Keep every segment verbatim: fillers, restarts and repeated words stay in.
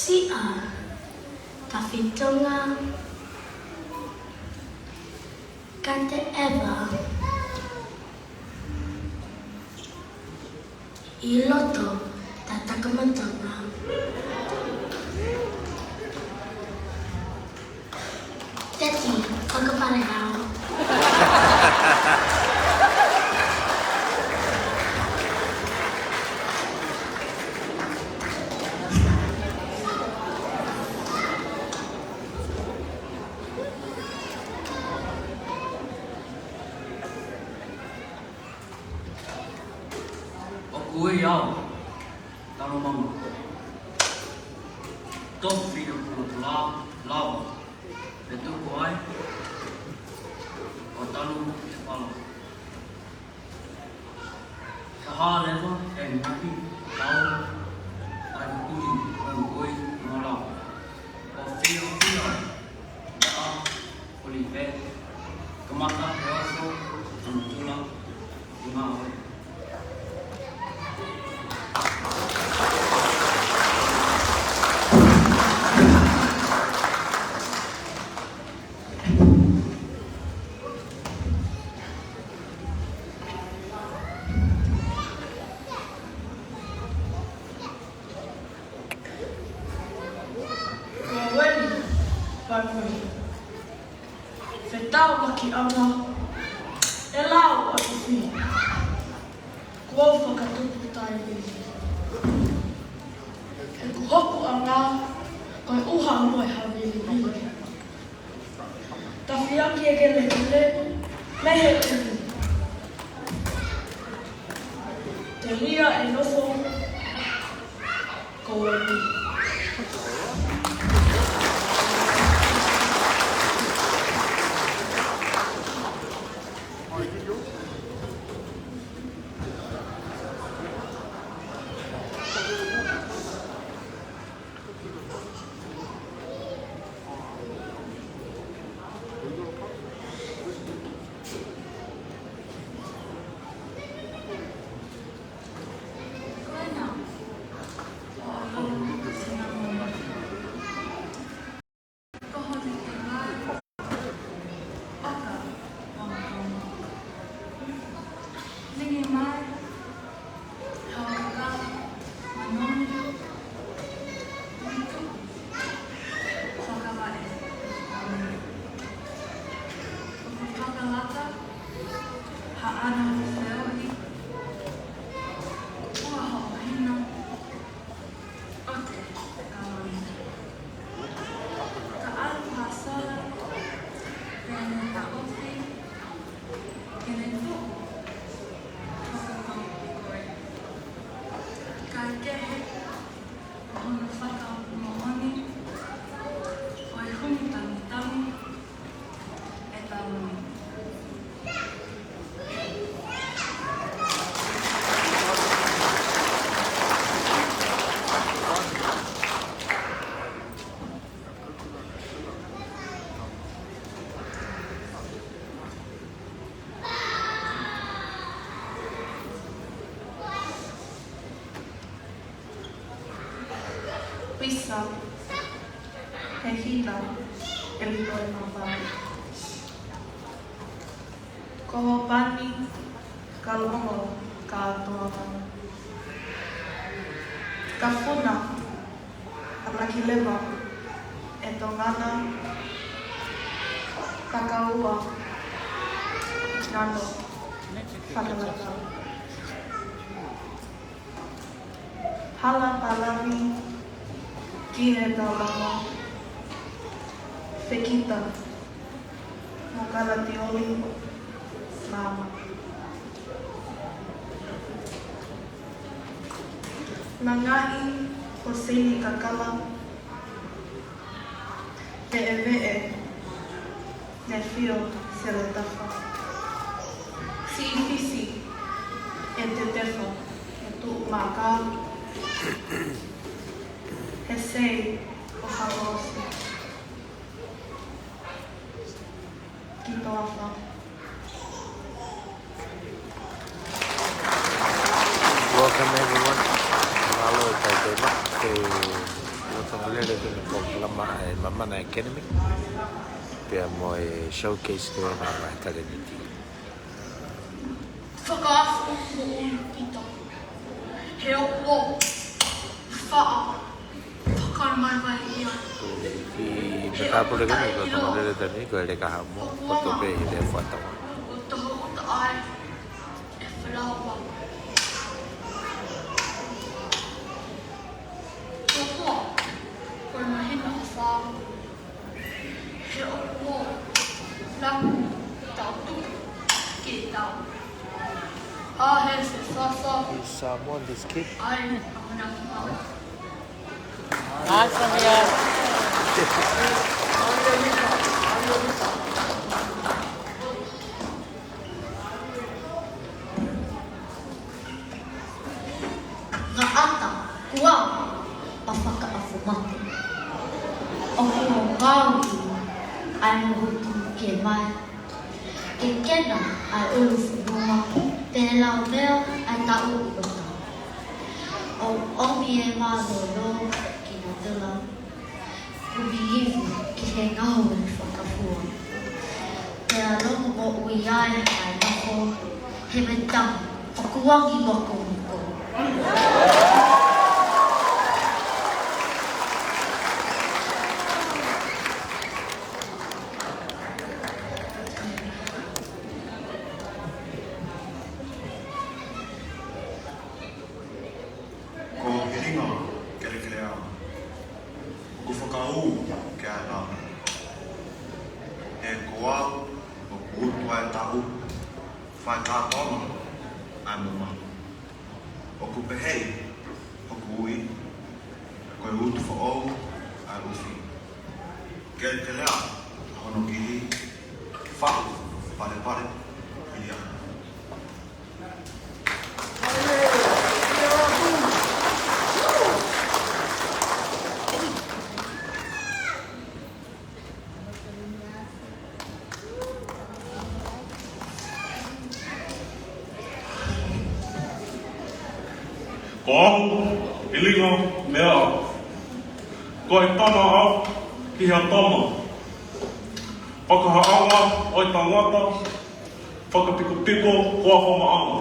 Siʻa, Tafitonga, Kateʻeva, ʻi loto Tatakamotonga. Teti, fakapale au. ʻOku ʻi ai ʻa Talomama. Tofi ʻo Pulotola lava. Pea tuku ai ʻo Talu e Pala. Ka hā leva e ngaahi kau ʻa e kuli ʻo e ngoi mo lava. ʻO fio fio ai. Naʻa Olive, kamata he ofo, tuna tula, i ngā oi. Ko Weni Vanue. Fetau maki ama, e lau ʻa Tufi. Kuo fakatupu taivili. He ko hoku anga, ko e ʻuha mo e havilivili. Tafiaki e kelekele, mei he ʻulu. Telia e nofo, ko Weni. ʻOte, ka loi. Ka ʻalu ha sola, pea ne taʻofi, ke ne tuʻu, fakapapau ki koe. Kae kehe, ko hono fakamoʻoni, ʻo e humi tangitangi, e taloni. Pisa, he hina, e lito e mapani. Ko Pani, ka longo, ka toa. Ka funa, ʻa Nakileva, e tongana, ka kaua, nano, fakalata. Hala Palavi, ki he Taulama, Fekita, mo Kalatioli, Lama. Langaʻi, Hoseni Kakala, Veʻeveʻe, Nefio Seletafa. Siʻi Fisi, ʻe Tetefa, ʻe Tuʻumaka. He sei, ʻo Halosi. Ki Toafa. Welcome, everyone. Hello, Taitema. Ko e loto lele ko e polokalama ʻa e Mamana Academy. Pea mo e showcase ko ena ʻa e talēniti. Fakaʻafu mo ʻulu ʻi tahi. He ʻoku ou faʻa fakamaʻamaʻa ia. Ko e mekapule ko ena, ko e loto lele ko eni, ko e leka hamo, ko e tope ʻi he fakatau. ʻO toho ʻo taʻai e falaoa. Ko e hoa, ko e māhina ʻo fā. He ʻoku ou laku tau tuku ke tau. ʻA he fefasa. Is someone this kid? ʻAi, ʻamanaki mau. Awesome, yeah. Ngata kuo u fakaʻafu mate. ʻOku ou ngāueʻi ʻa e mohutu ke mai. Ke kena ʻa e ʻulu fonua, pea lau meʻa ʻa e taʻu ʻi ʻota. ʻOku ʻomi e mālōlō ki na tela. Kumi ivi ki he ngāue fakafua. Pea longomoʻui ai ʻa e nofo he metamu ʻoku angi mokomoko. Ko Hilinga Kelekeleʻau. ʻOku fakaʻū ke ʻai lava. He ko au ʻoku utu ʻa e taʻu, fai kātoanga ʻa e mamaʻo. ʻOku pehē hoku ui, ko e utu foʻou ʻa e ʻufi. Kelekeleʻau hono kihi, faʻu palepale ʻi ai. Ko au, Hilinga Meaʻa. Ko e tama au ki ha tama. Fakahaʻanga ʻo e tangata, fakapikopiko ko e homaʻanga.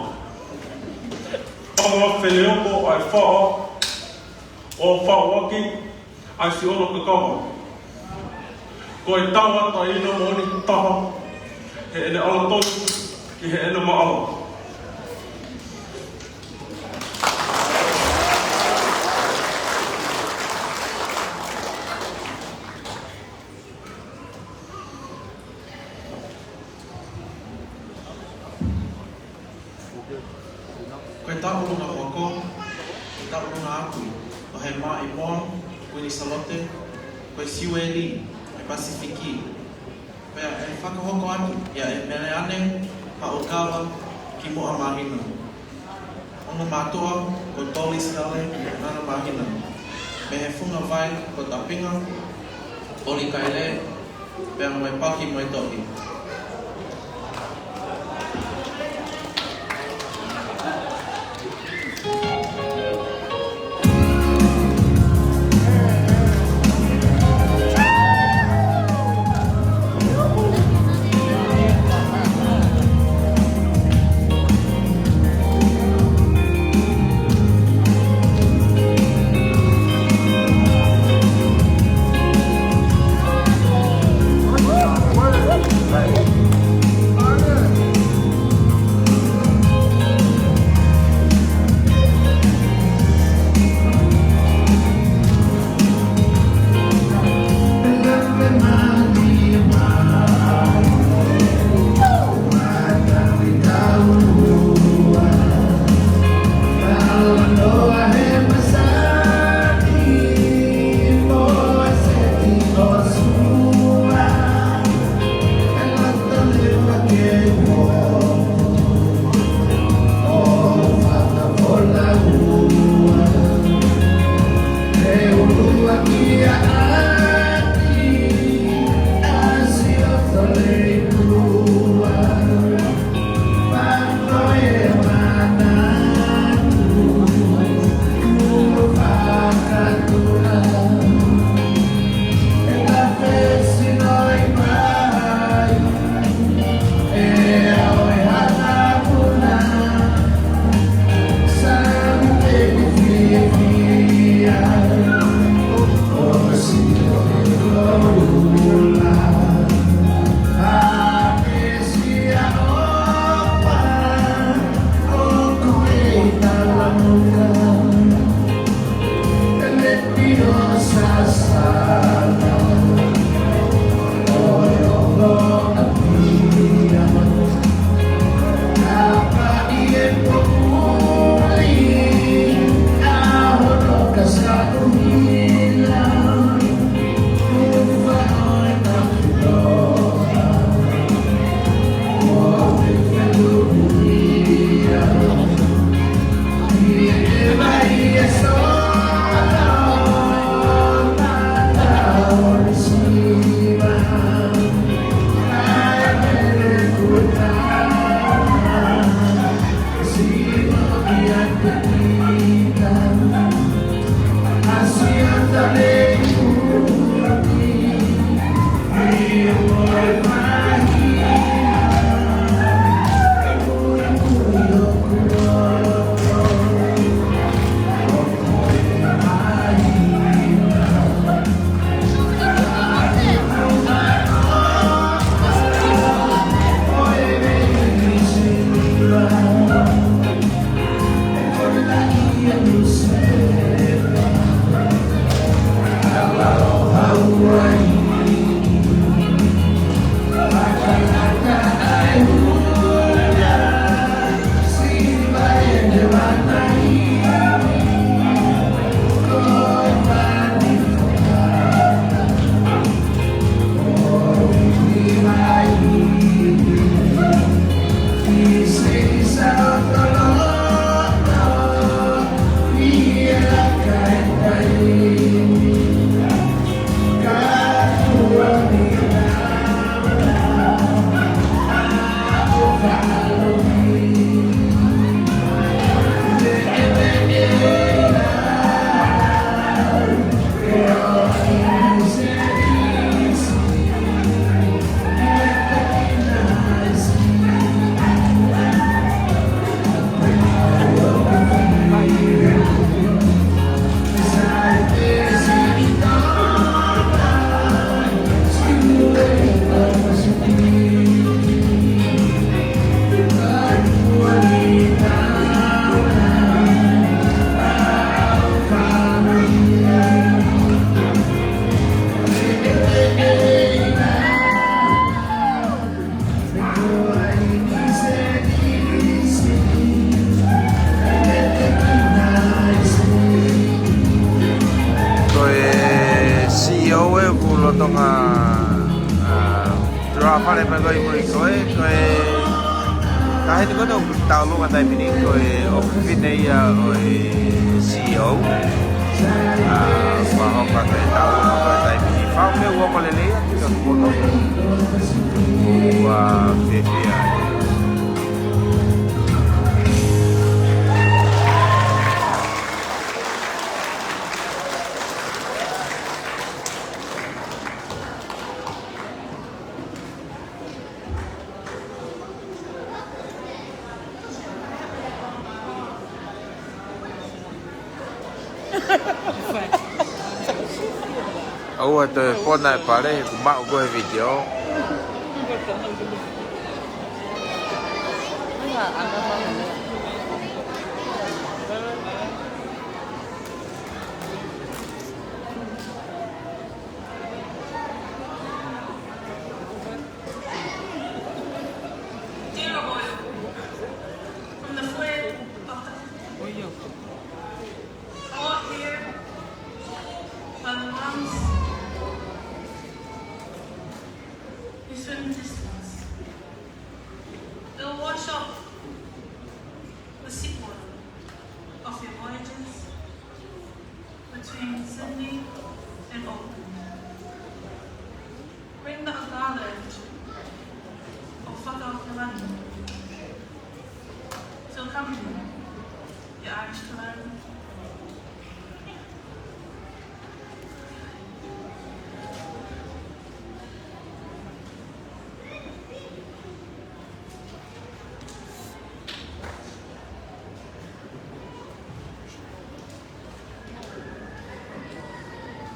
Tama feleoko ʻa e faʻa, ʻo faʻuaki ʻa e siʻono kakava. Ko e tauʻatāina moʻoni taha, heʻene ʻalatonu ki heʻene maʻala. Ko e tauʻolunga hoko, ko e tauʻolunga ʻapi ʻo Hema ʻi Moa, Kuini Salote, ko e Siueli ʻa e Pasifiki. Pea ʻe fakahoko atu ia ʻe Meleane Haʻukava ki Muʻa Mahina. Ongo mātuʻa ko Toli Siale Nana Mahina, mei he funga vai ko Tapinga, Oli Kaile, pea mo e Paki mo e Tohi. Pea ko e, ko e, ko e, ko e, ka heni ko ē ʻoku tau ʻi he taimi ni ko e ʻofefine ia ʻo e C E O. ʻA, faʻahoka ke tau ʻi he taimi ni. Fau ke ua ko lele ia, ki ka kuo no. Ua fiefia. ʻOua te pona e pale, kuo maʻu ko e video. Dear Oyo, from the flag of the flag. Oyo. All here by the moms, you swim the distance. They'll wash off the seawater of your voyages between Sydney and Auckland. Bring the garland of Fakaʻokalani. Feel comfortable, your Irish cologne.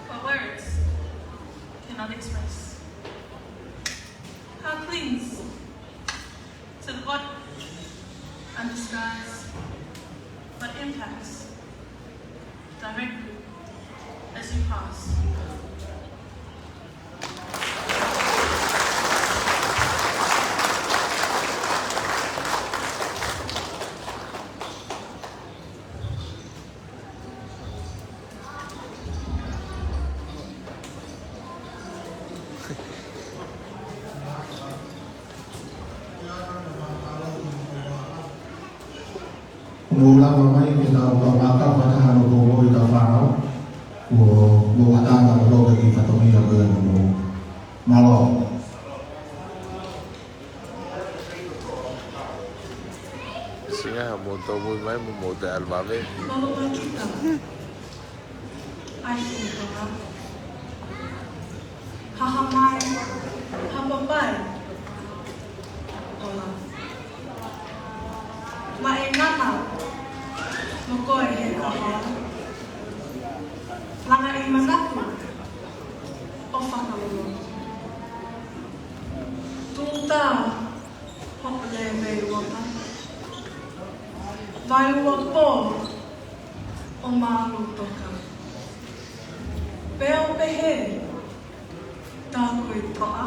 But words cannot express how cleanse to the body and the skies, but impacts directly as you pass. Mou lava mai ke tau kau ngākau fakataha mo kimoutolu ʻi hotau fānau. Mo, mo ʻatā ʻa kimoutolu ki he fatongia ko ia mo. Mālō. Siʻi hā moutolu mai mo moutolu ʻalu vave. Lolo mai kita. ʻAi ki Tonga. Haʻamai, haʻapapai. Ola. Maʻenana. Mo koe he kahoa. Langa ʻi manatu. ʻO fakalolo. Tūtā. Hopo lele ʻi uata. Vai ua pō ʻo mālō toka. Pea ʻo pehē, tā ko e toʻa.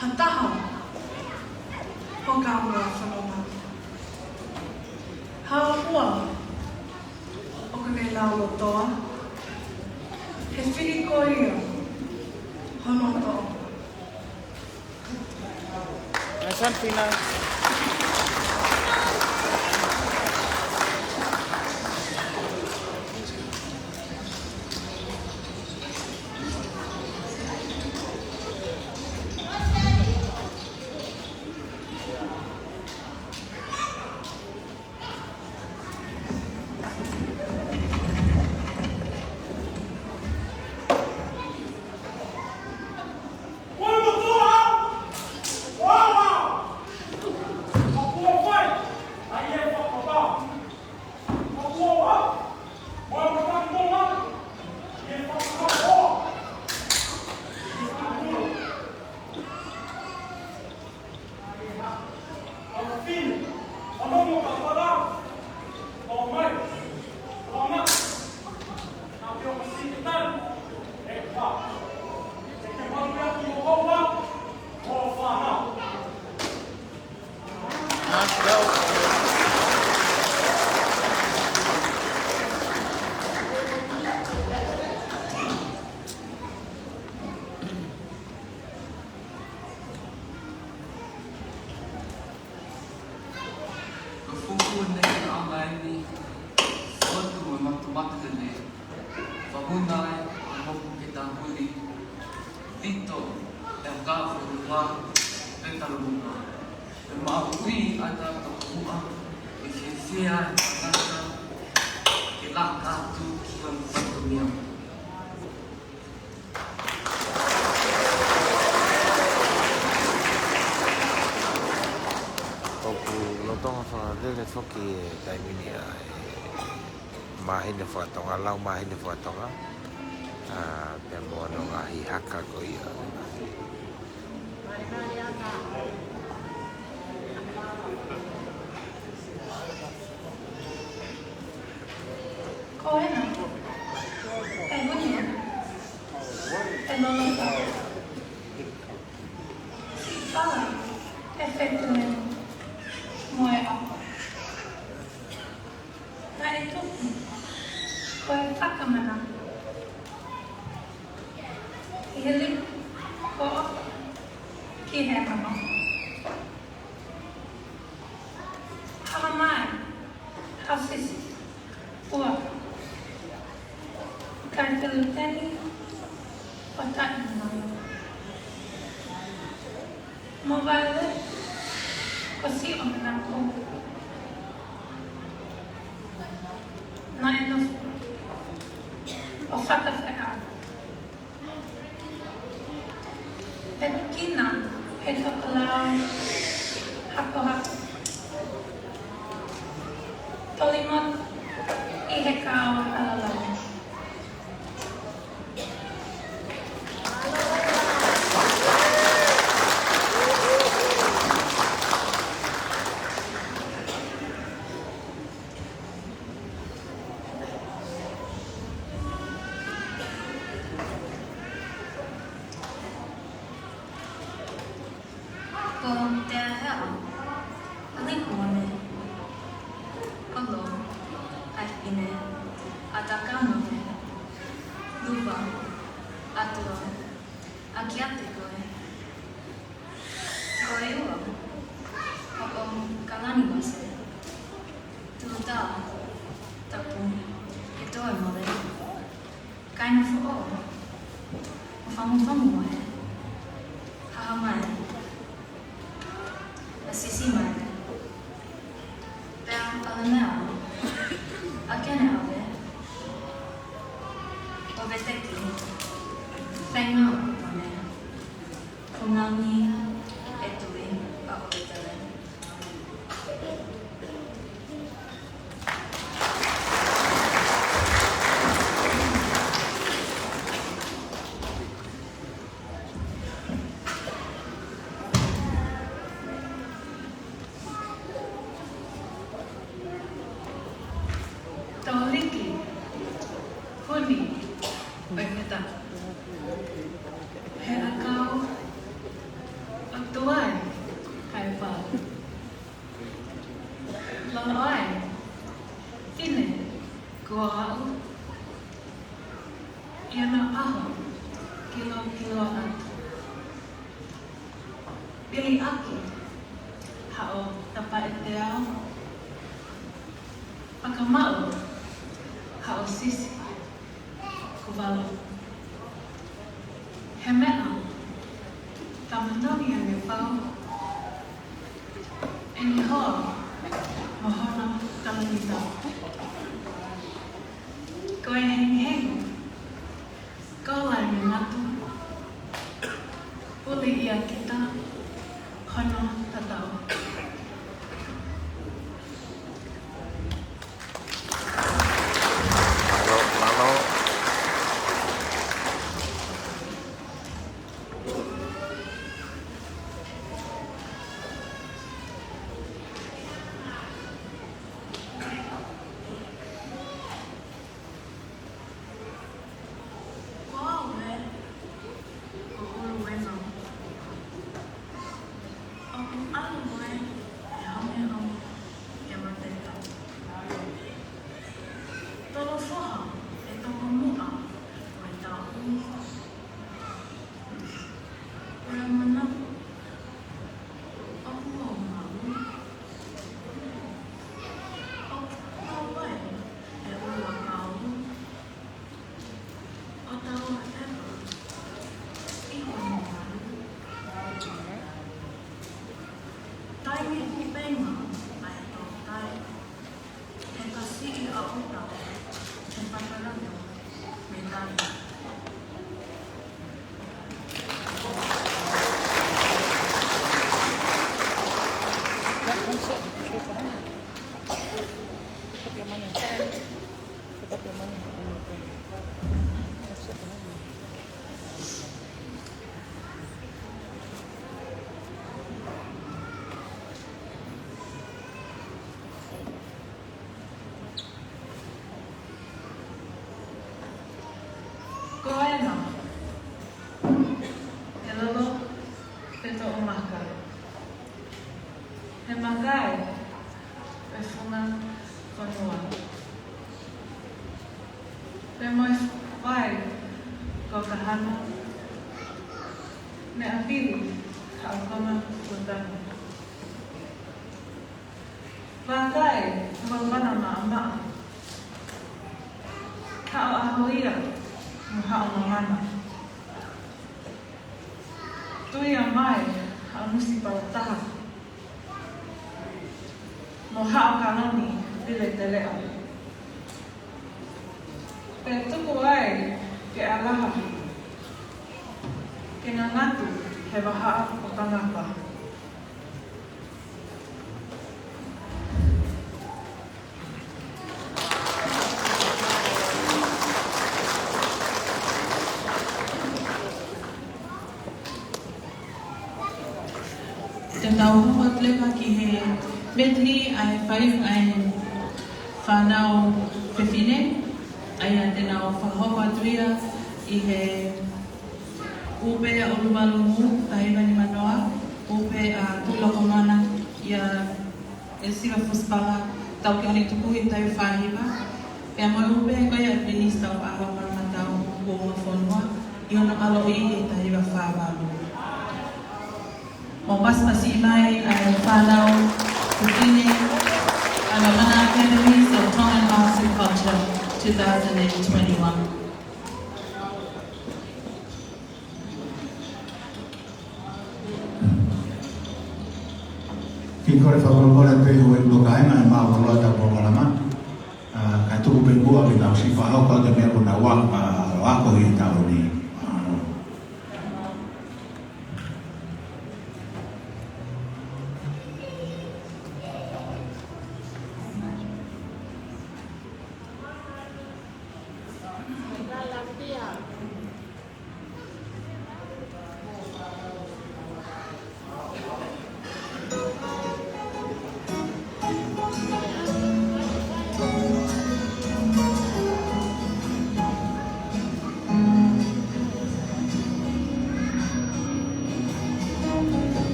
Ha taha, ʻo ka ua fanonga. Ha ua, ʻoku ne lālotoa. He fili ko ia, hono toʻa. Nice one, Pina. Kuku ne anga eni, fotu e matumatu lele, fahuna e moku ke tahuli, vito e ka furua, pe talunga. E maui ata tokuʻa, e fiefia e tangata, ke laka atu ki he fatongia. ʻOku lolotonga fakalele foki e taimi ni ʻa e māhina faka-Tonga, lau māhina faka-Tonga, ʻa, pea mo hono ngaahi haka ko ia. Ko ena, e huni, e loloto, siʻi fala, e fetuʻu mo e ʻaho. Naʻe tupu ko e fakamana ʻi he liʻi ko ʻofa ki he mama. Hanga mai ha sisi ua kai teluteni ʻo taʻi mai. Mo Vaele ko siʻo manako. Naʻe nofo ʻo fakafeʻao. Pekina he tokolau hakohako. Toli motu ʻi he kao ʻalalau. Ko Teaheʻa, ʻa Likuone, ʻa Lo, ʻa Hine, ʻa Takanove, Luva, ʻa Tua, ʻa Kiate koe. Ko e ua, ʻo Kalani Mase, Tuta, Tapu, ʻe Toe Mole. Kaina foʻou, ʻo Famufamu mo e Haha mai, ʻa Sisi mai, pea ʻa Lanea, ʻa Kene ʻave, ʻo Veteki, Fenga ʻo Pone, ʻo Ngangi, ʻe Tui, ʻa ʻOvetele. Toliki, huni, ʻo e meta. He ʻakau, ʻo tuai, kae pau. Loloʻai, fine, kuo aʻu, ʻi hano ʻaho, kilokilo atu. Vili ʻaki, haʻo tapaʻeteau, fakamaʻu, haʻo sisi, kuo valu. He meʻa, tamanongi ange pau, ʻeni hoa, mo hono talangitau. Ko e hengihengi, ko Laine Matu, puli ia kita, hono tatau. Mālō, mālō. Ai, ʻe funga fonua. Pea mo e vai ko Kahana, ne ʻapili haʻo konga kuo tangi. Vakai, ʻa e vana maʻamaʻa, haʻo ʻaho ia mo haʻo mamana. Tuia mai haʻo nusi palataha, mo haʻo kaloni pile teleʻa. Pea tuku ai ke ʻalaha, ke ngangatu he vahaʻa ʻo Kangapa. Te tau hoko atu leva ki he medley ʻa e faiva ʻa e fānau fefine, ʻa ia te nau fakahoko atu ia ʻi he ʻupe ʻa ʻUlumalu Move taha hiva nima noa, ʻupe ʻa Tuʻilokomana ia ʻe Siva Fusipala, Taukeʻoni Tukuhi taha hiva fā hiva, pea mo e ʻupe ko ia ʻa Pinisitā ʻo e Paʻanga ʻo Parau Matau, Kuonga Fonua, ʻi hono ʻaloʻi ʻi he taha hiva fā valu. Mou pasipasi mai ʻa e fānau fefine ʻa e Mamana Academies of Tongan Arts and Culture two thousand and twenty-one. Kiʻi kole fakamolemole pē houʻeiki mo e kāinga, ʻe mālōlō ʻetau polokalama. ʻA, kae tuku pē muʻa ke tau siʻi fakahoko atu e meʻa kuo nau ako, ʻa, ako ʻi he taʻu ni. Mālō.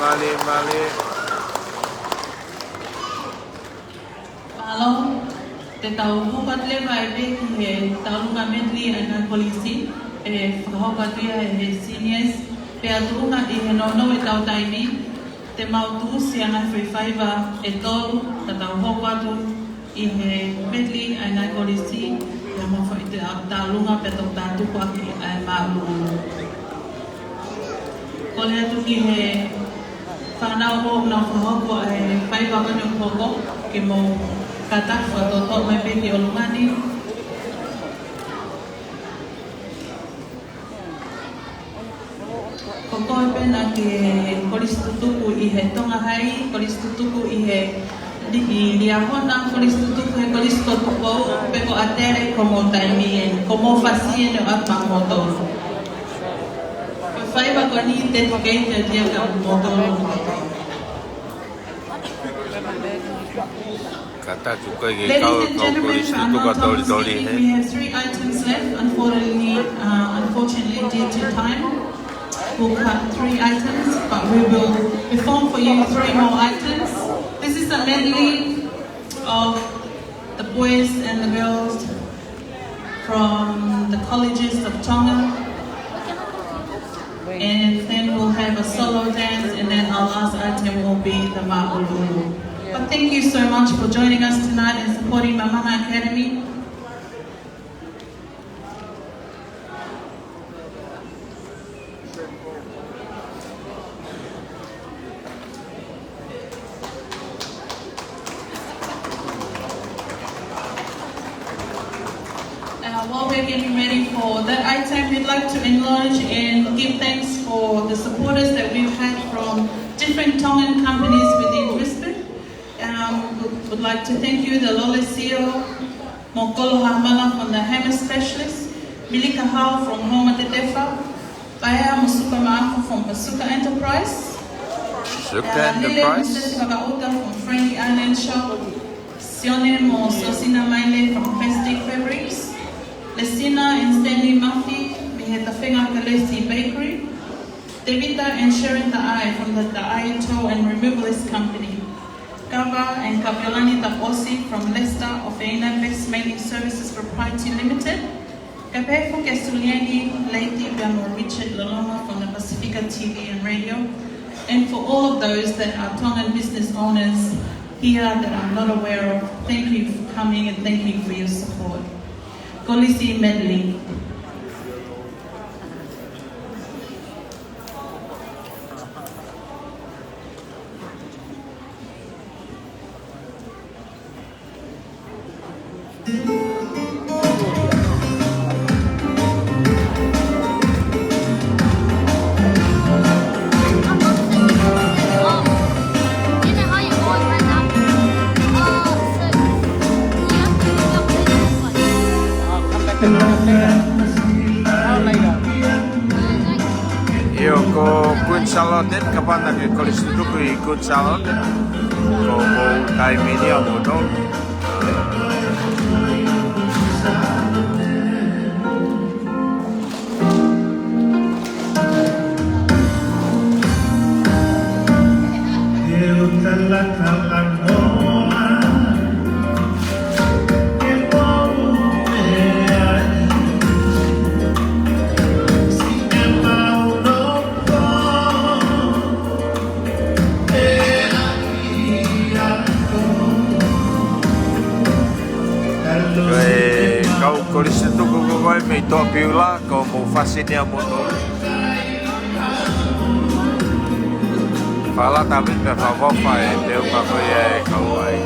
Mālie, mālie. Mālō, te tau hoko atu leva ai pē ki he tauʻolunga medley ʻa e ngaahi kolisi, ʻe fakahoko atu ia ʻe he seniors, pea tuʻunga ʻi he nounou ʻetau taimi, te mau tuʻusi ʻa e ngaahi faiva ʻe tolu, ka tau hoko atu ʻi he medley ʻa e ngaahi kolisi, pea mo e foʻi tauʻolunga pea toki tā tuku ʻaki ʻa e māʻuluʻulu. Kole atu ki he fānau ʻoku nau fakahoko ʻa e faiva ko eni ʻoku hoko, ke mou kātaki fakatoʻotoʻo mai pē ki ʻolunga ni. Ko koe pē naʻa ke kolisi tutuku ʻi he Tonga High, kolisi tutuku ʻi he Li-, ʻi Liahona, kolisi tutuku he kolisi ko Tupou, pe ko ʻAtele, ko hoʻomou taimi eni, ko hoʻomou fasi eni ʻo ʻoatu maʻamoutolu. Ko e faiva ko eni te tuku ke ia kia moutolu. Kātaki atu koe ke kau, Ladies and kau gentlemen, kolisi tutuku ʻa Tolitoli he. We have three items left. Unfortunately, uh, unfortunately, due to time, we'll cut three items, but we will perform for you three more items. This is a medley of the boys and the girls from the colleges of Tonga. And then we'll have a solo dance, and then our last item will be the māʻuluʻulu. But thank you so much for joining us tonight and supporting Mamana Academy. Uh, while we're getting ready for that item, we'd like to acknowledge and give thanks for the supporters that we've had from different Tongan companies within Brisbane. Um, would, would like to thank you, the Lolesio, Mokolo Hamala from the Hammer Specialist, Milika Hao from Homa Tetefa, Paea mo Suka Maafu from Pasuka Enterprise, Suka uh, Lile Enterprise. Musesi Vakauta from Friendly Island Shop, Sione mo Sosina Maile from Plastic Fabrics, Lesina and Stanley Murphy, mei he Tafenga Kalesi Bakery, Tevita and Sharon Taʻai from the Taʻai Tow and Removalist Company, Kava and Kapiolani Taposi from Lester of Aina Best Mailing Services Proprietary Limited, Kapefu Kesuliani, Lady Bemo Richard Lalonga from the Pacifica T V and Radio, and for all of those that are Tongan business owners here that I'm not aware of, thank you for coming and thank you for your support. Kolisi Medley. ʻIo, ko Queen Salote, kapau naʻa ke kolisi tutuku ʻi Queen Salote, ko hoʻomou taimi eni ʻamoutolu. Ko e kau kolisi tutuku ko ē mei Toʻopiula, ko hoʻomou fasi eni ʻamoutolu. Fakalata mai pea fakaʻofoʻofa e teunga ko ia ʻe kau ai.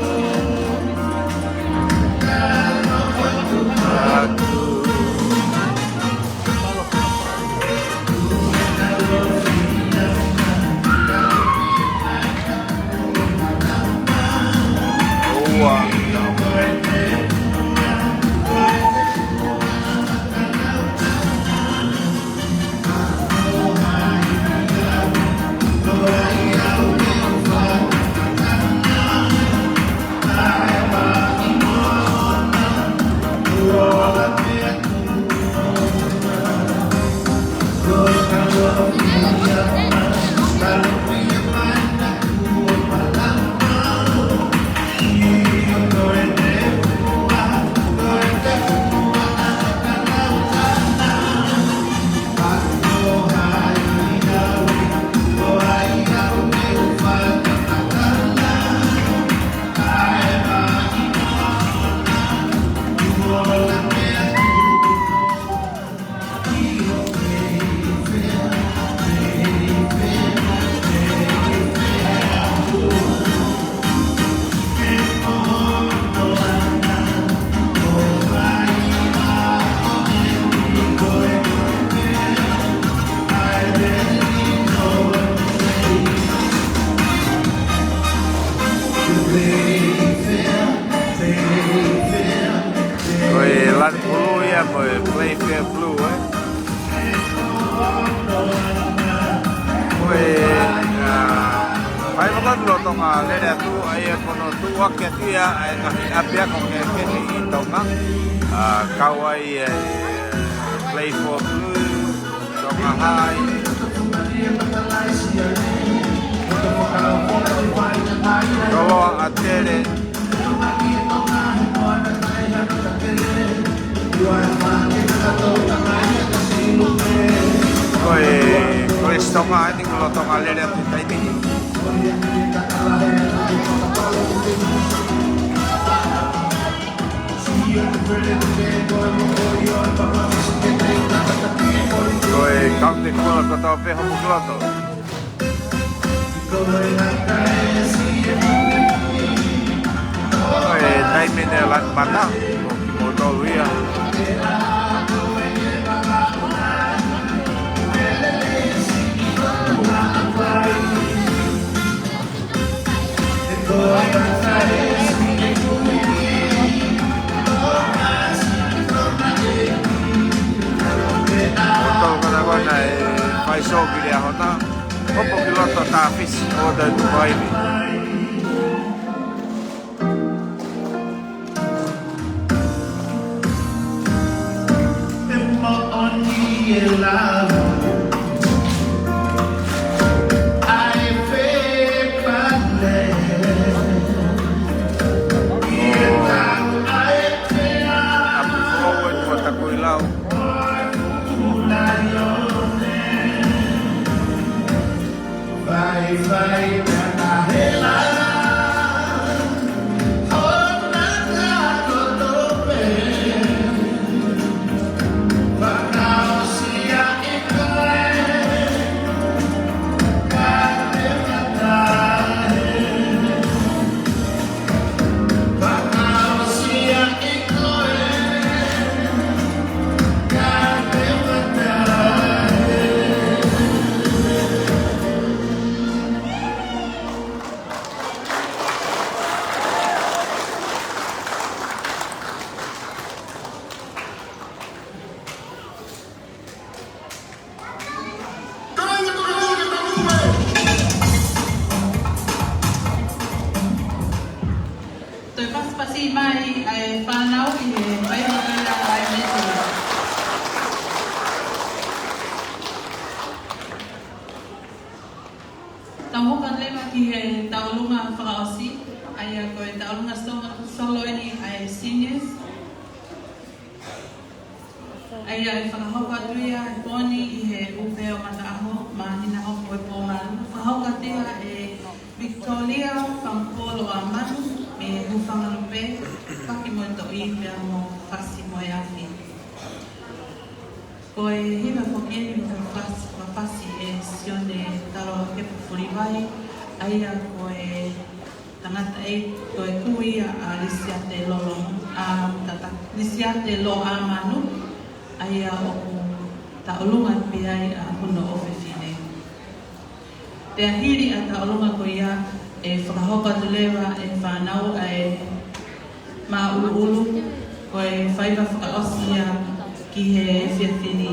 Ko e Lani Pulū ia mo e Playfair Blue, ē? Ko e, ā, fai mo e lolotonga lele atu, ʻa ia ko hono tuʻuaki atu ia ʻa e ngaahi ʻapiako kehekehe ʻi Tonga. Ā, kau ai e Playfair Blue, Tonga High. Koloa ʻa Tele. Ko e, ko e Tonga ni, ko e lolotonga lele atu ʻi he taimi ni. Ko e County Cooler kotoa pē hopo ki loto. Ko e taimi ni ʻa e lanu mata, ko, ko tolu ia. Ko e tolu ko ena ko ena ʻe fai sō ki he ʻaho na. Hopo ki loto tā fisi ʻo tau tuku ai ni. Apu foʻou atu ʻa Takuilau. Toe pasipasi mai ʻa e fānau ki he faiva ko ia ʻa e meʻa. Tau hoko atu leva ki he tauʻolunga fakaʻosi, ʻa ia ko e tauʻolunga Tonga Solo eni ʻa e seniors. ʻA ia ʻe fakahoko atu ia he pō ni ʻi he ʻū pē ʻo mataʻaho, māhina hoko e pō malu. Fakahoko atu ia ʻe Victoria Fangakolo ʻa Manu, mei Hūfangalupe, Fakimoetoʻi pea mo Fasi mo e Afi. Ko e hiva foki eni ʻoku fasi, ʻoku fasi ʻe Sione Taloa Kepu Fulivai, ʻa ia ko e tangataʻeiki, ko e kui ia ʻa Lisiate Lolo, ʻa Tata, Lisiate Loʻamanu, ʻa ia ʻoku tauʻolunga pē ai ʻa hono ʻofefine. Pea hili ʻa e tauʻolunga ko ia ʻe fakahoko atu leva ʻe he fānau ʻa e māʻuluʻulu, ko e faiva fakaʻosi ia ki he efiafi ni.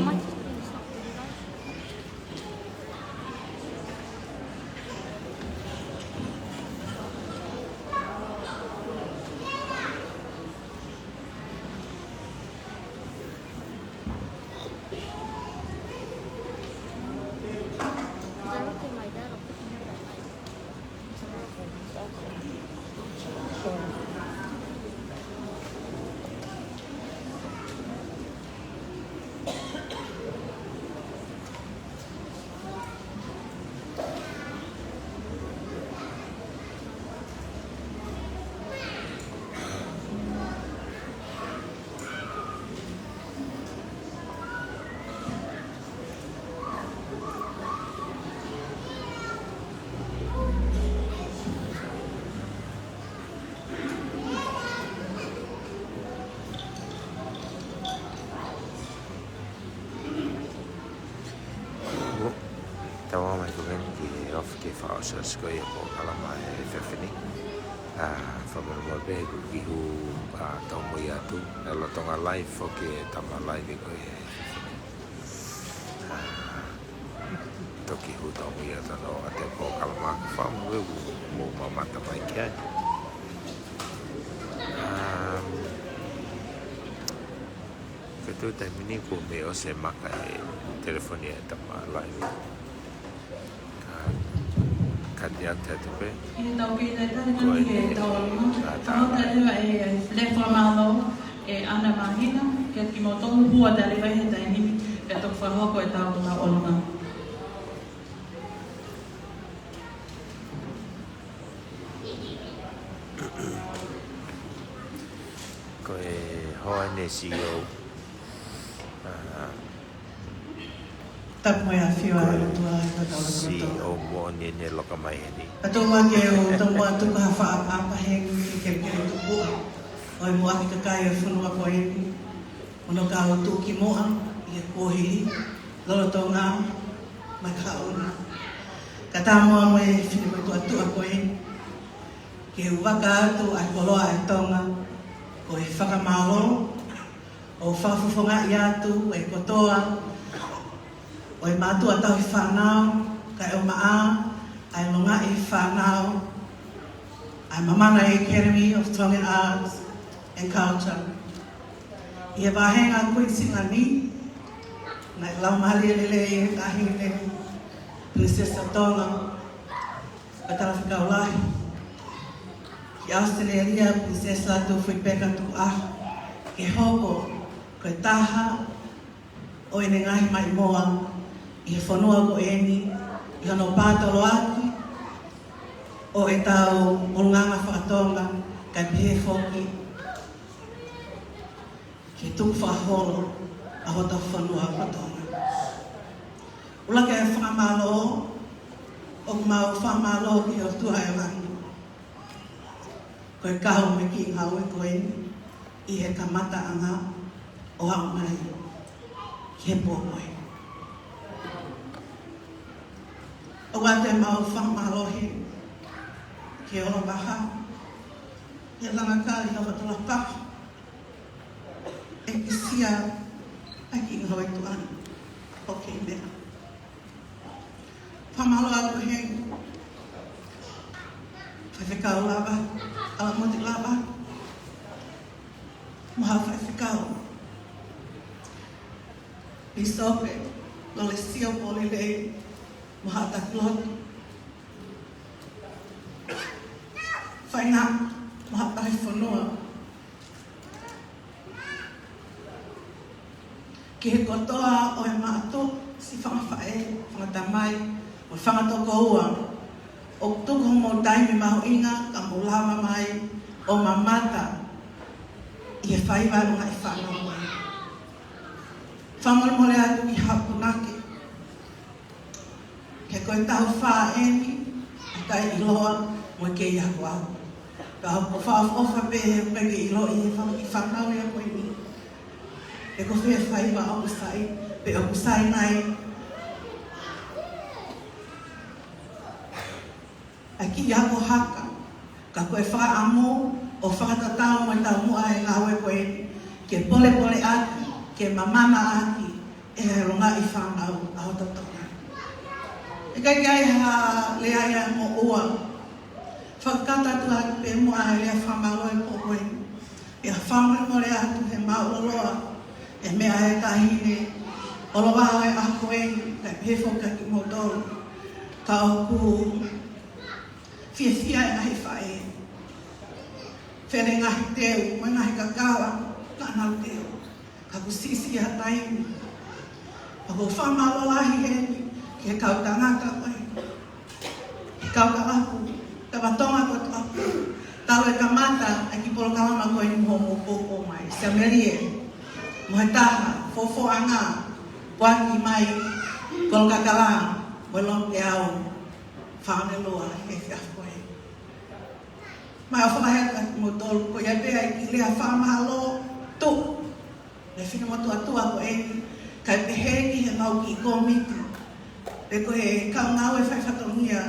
Ko meni ki he ofi ke fakaʻosiʻosi ko ia e polokalama he efiafi ni. ʻA, fakamolemole pē he kuo kiʻi hū, ʻa, tau mo ia atu. Naʻe lolotonga live foki e tama live ko ia he efiafi ni. ʻA, toki hū tau mo ia atu ʻo ʻoatu e polokalama, fakamolemole pē kuo mou mamata mai ki ai. ʻA, Ko e taimi ni kuo mei ʻosi e maka e telefoni ʻa e tama live. Ka, ka te atu atu pē. ʻI heʻetau kiʻi talitali ko eni ki he tau ʻolunga. Ka tau ʻoatu e lea ʻa e fakamālō ʻa ʻAna Māhina, kiate kimoutolu, hū atu leva he taimi ni, pea toki fakahoko ʻetau ʻolunga. Ko e hoa eni e CEO. ʻA, Tapu mo e ʻafio ʻa e ʻOtua ʻi hotau loto. CEO moʻoni eni ʻoku loka mai heni. Ka tau ʻoatu ke u tau ʻoatu ha fakaʻapaʻapa heni ki he kelekele tupuʻa ʻo e muʻaki kakai ʻo e fonua ko eni. Hono kau tuʻukimuʻa ʻi he kuohili, lolotonga, mo e kahaʻu na. Kae ʻatā mo e finemotuʻa ko eni, ke u vaka atu ʻa e koloa ʻa e Tonga, ko e fakamālō, ʻo fakafofongaʻi atu e kotoa ʻo e mātuʻa tauhi fānau, kae ʻumaʻā ʻa e longaʻi fānau ʻa e Mamana Academy of Tongan Arts and Culture. ʻI he vāhenga Queensland ni, naʻe laumālie lelei e Taʻahine Pilinisesi ʻo Tonga, ko e Talafekau Lahi. Ki ʻAositelēlia, Pilinisesi Lātūfuipeka Tukuʻaho, ke hoko ko e taha ʻo ʻene ngaahi maʻimoa ʻi he fonua ko eni, ʻi hono pātoloaki ʻo ʻetau ʻulungaanga faka-Tonga, kae pehē foki ki he tukufakaholo ʻa hotau fonua ko Tonga. ʻUluaki e fakamālō, ʻoku mau fakamālō ki he ʻOtua ʻo e langi, ko e kahu mai e kiʻi ngāue ko eni ʻi he kamataʻanga ʻo aʻu mai ki he pō ko eni. ʻOatu ʻemau fakamālō ki he ʻOlovaha, ʻi he langa kali ʻo Vatolapaha, ʻEkelesia ʻa e kiʻi ngāue tuʻa ni ʻo Keimea. Fakamālō atu heni, Faifekau Lava, ʻAlamoti Lava, mo haʻa faifekau, Pīsope Lolesio Polelei, mo haʻa taki lotu, Faina, mo haʻa tauhi fonua, ki he kotoa ʻo e mātuʻa, siʻi fanga faʻē, fanga tamai, mo e fanga tokoua, ʻoku tuku homou taimi mahuʻinga ka mou lava mai ʻo mamata ʻi he faiva ʻo e ngaahi fānau. Fakamolemole atu ki haʻaku punake, he ko e taʻu fā eni ʻa e kei ʻiloa mo e kei ako au. Ka ʻoku ou fakaʻofoʻofa pē he ʻoku ʻikai ke ʻiloa ʻe he fanga kiʻi fānau ia ko eni pe ko fē faiva ʻoku sai, pe ʻoku sai nai ʻa e kiʻi ako haka. Ka ko e fakaʻamu ʻo fakatatau mo e taumuʻa ʻa e ngāue ko eni, ke polepole ʻaki, ke mamana ʻaki ʻe he longaʻi fānau ʻa hotau Tonga. ʻIkai ke ʻi ai ha lea ia mo ua. Fakakakato atu ʻaki pē muʻa e lea fakamālō he pō ko eni. Pea fakamolemole atu he māʻuloloa e meʻa ʻa e Taʻahine ʻOlovaha ʻo e ʻaho ko eni, kae pehē foki kiate kimoutolu. Ka ʻoku fiefia e ngaahi faʻē. Fele ngaahi teu, mo e ngaahi kakala, naʻa nau teu. Ka kuo siʻisiʻi ha taimi. Pea ʻoku ou fakamālō lahi heni ki he kau tangata ko ē, ki he kau kalapu, kau Tonga kotoa. Talu e kamata ʻa e kiʻi polokalama ko eni mo hoʻomou poupou mai. Siamelie, mo e taha, Fofoʻanga, Kuaki mai, Kolokakala, mo e Longopeau, Fānelua, he efiafi ko ē. Mai ʻo fakaheka atu kimoutolu, ko ia pē ʻa e kiʻi lea fakamālō tuʻu. Mei he finemotuʻa ko eni, kae pehē ki heʻemau kiʻi kōmiti Pea ko e kau ngāue fai fatongia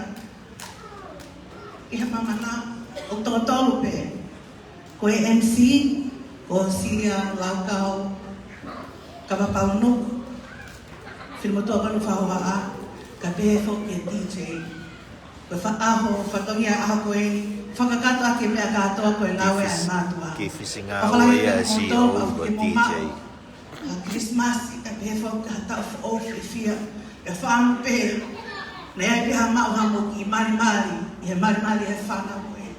ʻi he māmani ʻoku totonu pē. Ko e M C, ko Silia Laukau Kavapaunuku, Finemotuʻa Valu Fakahohaʻa, kae pehē foki e D J. Ko e fa-, ʻaho fatongia ʻaho ko eni, fakakakato ʻaki e meʻa kātoa ko e ngāue ʻa e mātuʻa. Kiʻi fisi-, kiʻi fisi ngāue ia e C E O ko e D J. Ka Kilisimasi, kae pehē foki ha taʻu foʻou fiefia, pea fakaʻamu pē, naʻe ʻi ai pē ha maʻu ha moʻui malimali, ʻi he malimali ʻe he fānau ko ē.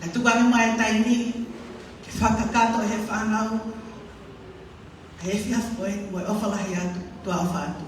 Kae tuku ange mai e taimi, ke fakakakato ʻe he fānau, he efiafi ko eni, mo e ʻofa lahi atu, tuʻa ʻofa atu.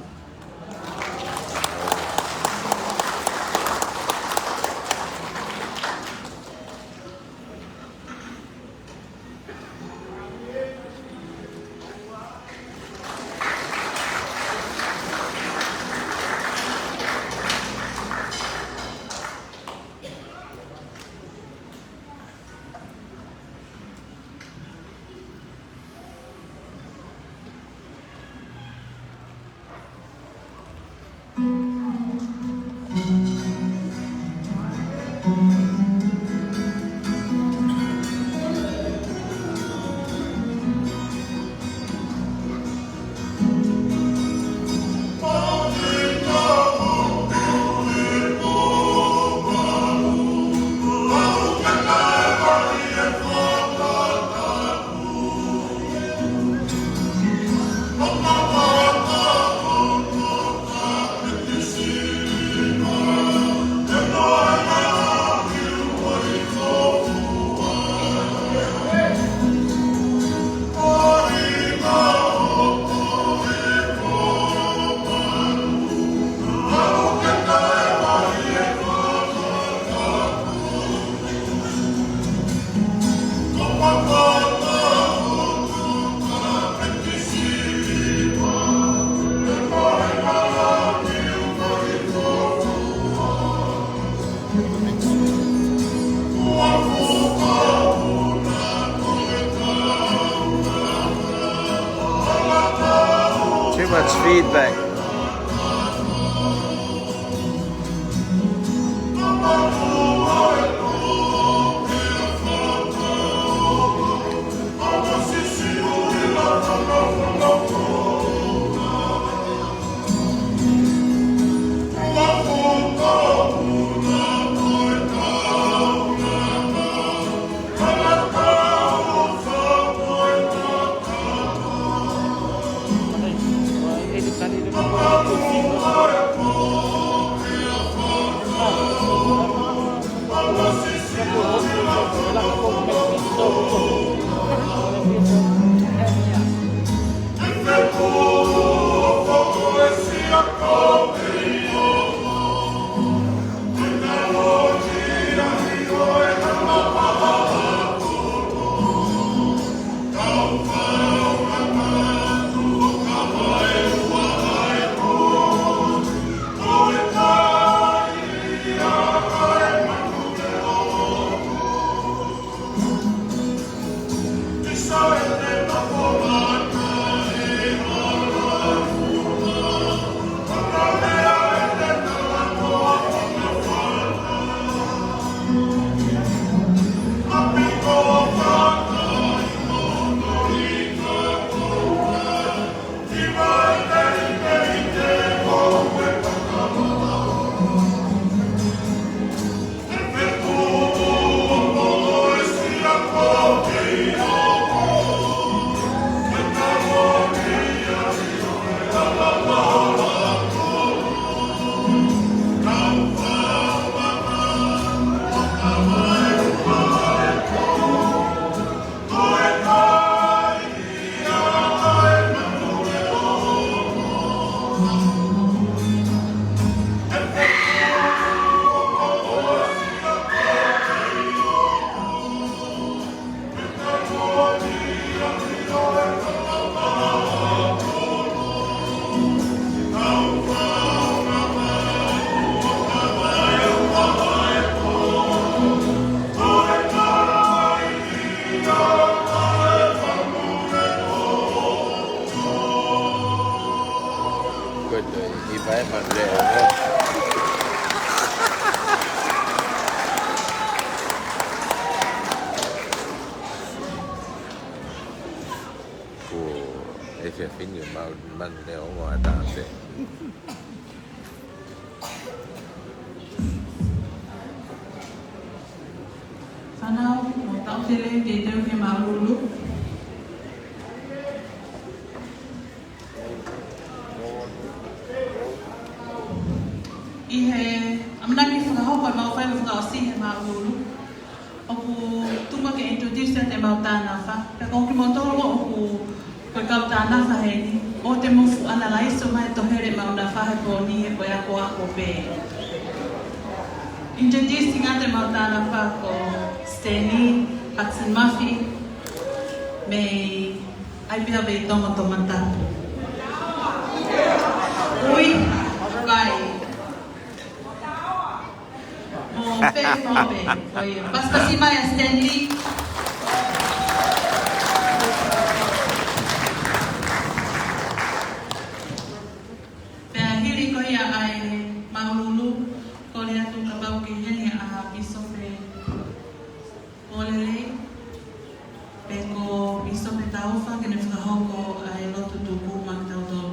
Too much feedback. Ko ʻI Maʻuleongo. Ko e efiafi ni ʻo Maʻu-, Maʻuleongo ʻa taha pē. Fānau, ʻoku tau tele ke teu ke māʻulūʻulu. ʻI he ʻamanaki fakahoko ʻemau faiva fakaʻosi he māʻulūʻulu, ʻoku tuku ke introduce atu ʻemau tānafa. Pea ko kimoutolu ʻoku ko e kau tānafa heni, ʻoua te mou fuʻu analaiso mai e tohele ʻemau nafa he pō ni he ko e akoako pē. Introducing atu ʻemau tānafa ko Stanley Hudson Murphy, mei ʻAipehaveitongo Tongatapu. Ui, vai. Mo Fei Mope, ko ia. Pasipasi mai ʻa Stanley. Pea hili ko ia ʻa e māʻulūʻulu, kole atu kapau ʻoku ʻi heni ʻa Pīsope Polele, pe ko Pīsope Taufa, ke ne fakahoko ʻa e lotu tuku maʻa kitautolu.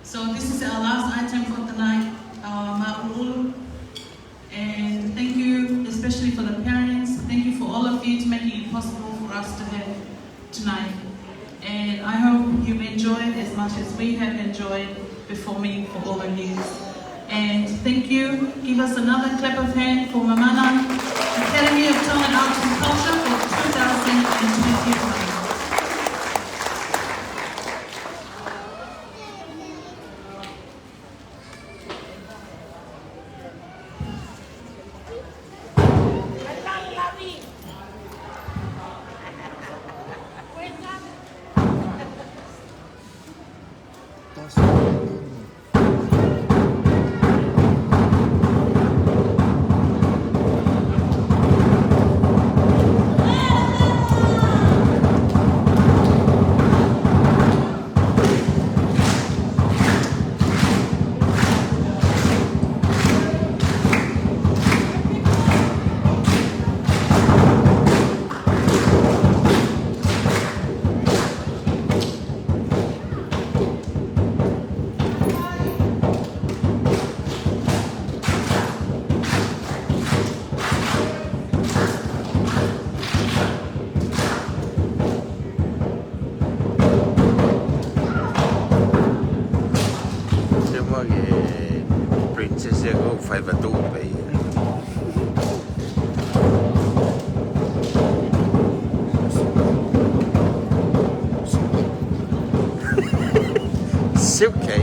So this is our last item for tonight, our māʻulūʻulu. And thank you, especially for the parents. Thank you for all of you to making it possible for us to have tonight. And I hope you've enjoyed as much as we have enjoyed performing for all of you. And thank you. Give us another clap of hand for Mamana Academy of Tongan Arts and Culture for two thousand twenty-five. Sema ke princess ia ko fai vatu pe ia. Suitcase.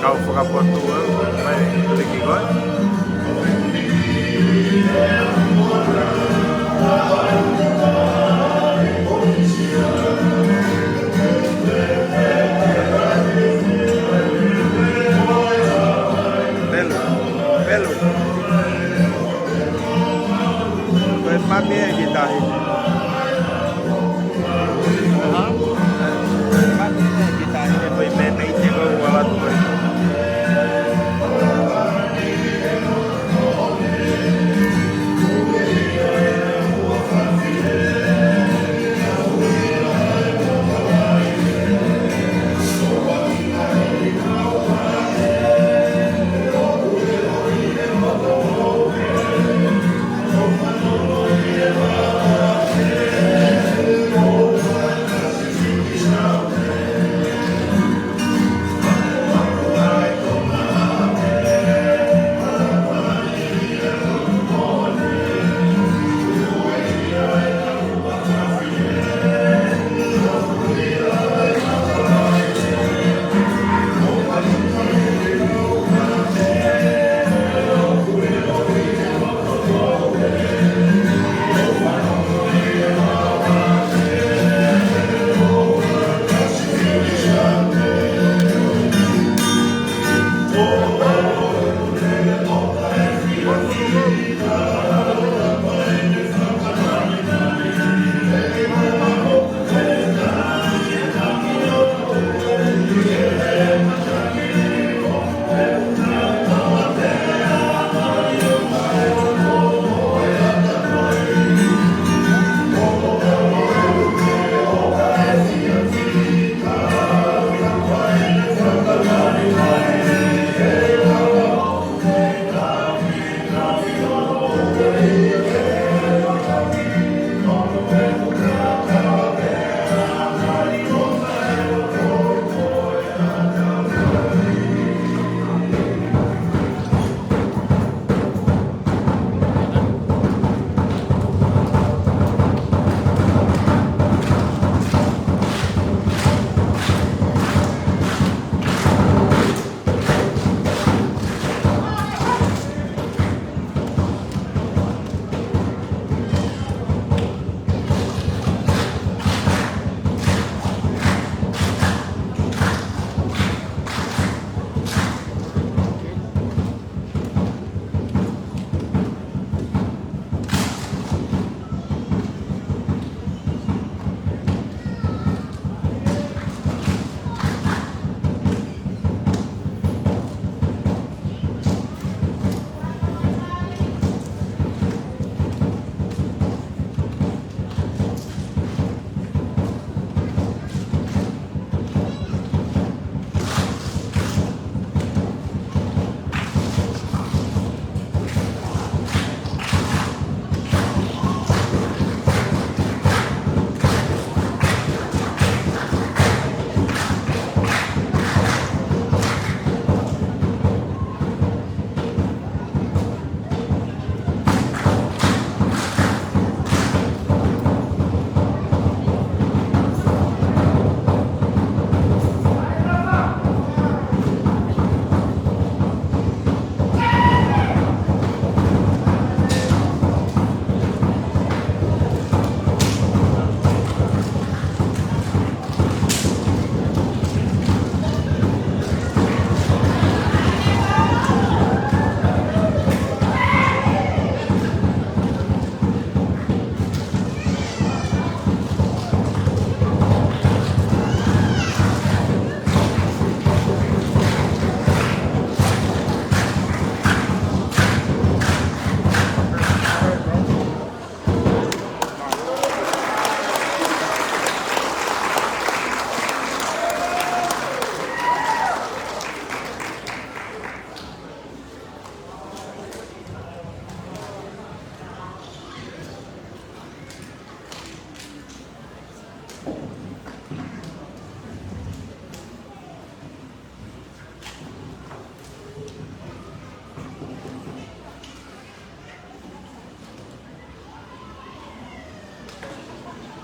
Kau fakapotu au, mai, liki koe. Pelu, pelu. Ko e mami ʻe ki tahi. Aha. Mami ʻe ki tahi, ko e meimei te ko ua la tu.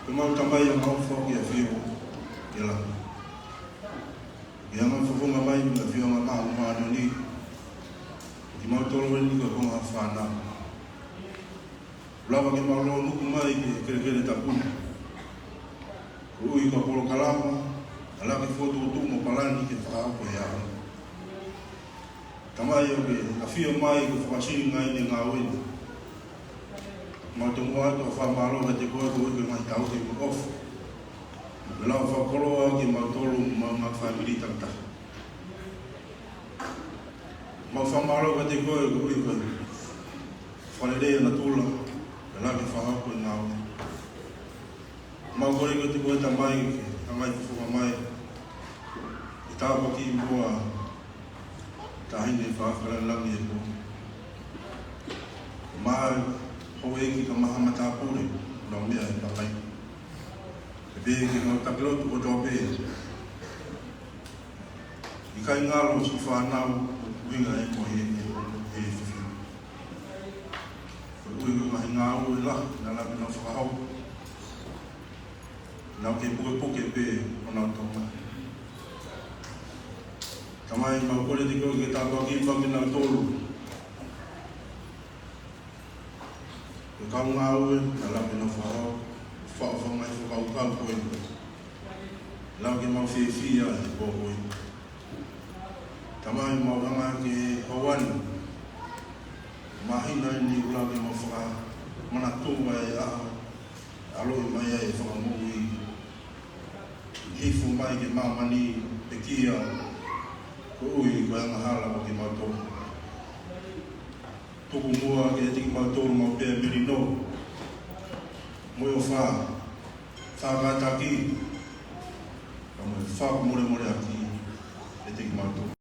Ko mau tamai ʻa mau foki ʻa fiu ia la. Ia mau fofonga mai ʻEne ʻAfio ʻa e Māʻoniʻoni, kimautolu eni ko e konga fānau. Lava ke mau lōnuku mai ki he kelekele tapu ni. Koeʻuhi ko e polokalama, ʻa e laki fokotuʻutuʻu mo e palani ke fakahoko he ʻaho ni. Tamai, ʻoku ke ʻafio mai ke fakasino ʻa e ngāue ni. Mau tomuʻa atu ʻa e fakamālō kiate koe koeʻuhi ko e ngaahi tauhi mo e ʻofa. Ke lau fakakoloa kimautolu mo e ngaahi fāmili takitaha. Mau fakamālō kiate koe koeʻuhi ko e fakalelei ʻa natula, ke lava ke fakahoko e ngāue. Mau kole kiate koe Tamai ke hanga ʻo fofonga mai ʻa e tāpuaki mo e taʻahine fakalangilangi ʻi he pō. Mai houʻeiki kae ʻumaʻā e matāpule, ʻo nau meʻa he pangai. Pea pehē ki he ngaahi taki lotu kotoa pē. ʻIkai ngalo siʻi fānau, ʻuhinga ʻe mohe he, he, he fefine. Koeʻuhi ko e ngaahi ngāue lahi naʻa nau fakahoko. Nau kei pukepuke pē honau toʻonga. Tamai, mau kole kiate koe ke tāpuakiʻi pē kinautolu. Ko e kau ngāue, naʻa nau fakahoko, faʻo fanga ʻi he fakakaukau ko ē. Lava ke mau fiefia he pō ko ē. Tamai, mau hanga ki he houa ni. Māhina eni ʻoku lava ke mau fakamanatua e ʻaho ʻe ʻaloʻi mai ai e Fakamoʻui. Hifo mai ki māmani pekia, koeʻuhi ko e angahala ʻo kimautolu. Tuku muʻa kiate kimautolu maʻu pē ʻa e melino, mo e ʻofa, fakatakiʻi, pea mo e fakamolemoleʻi kiate kimautolu.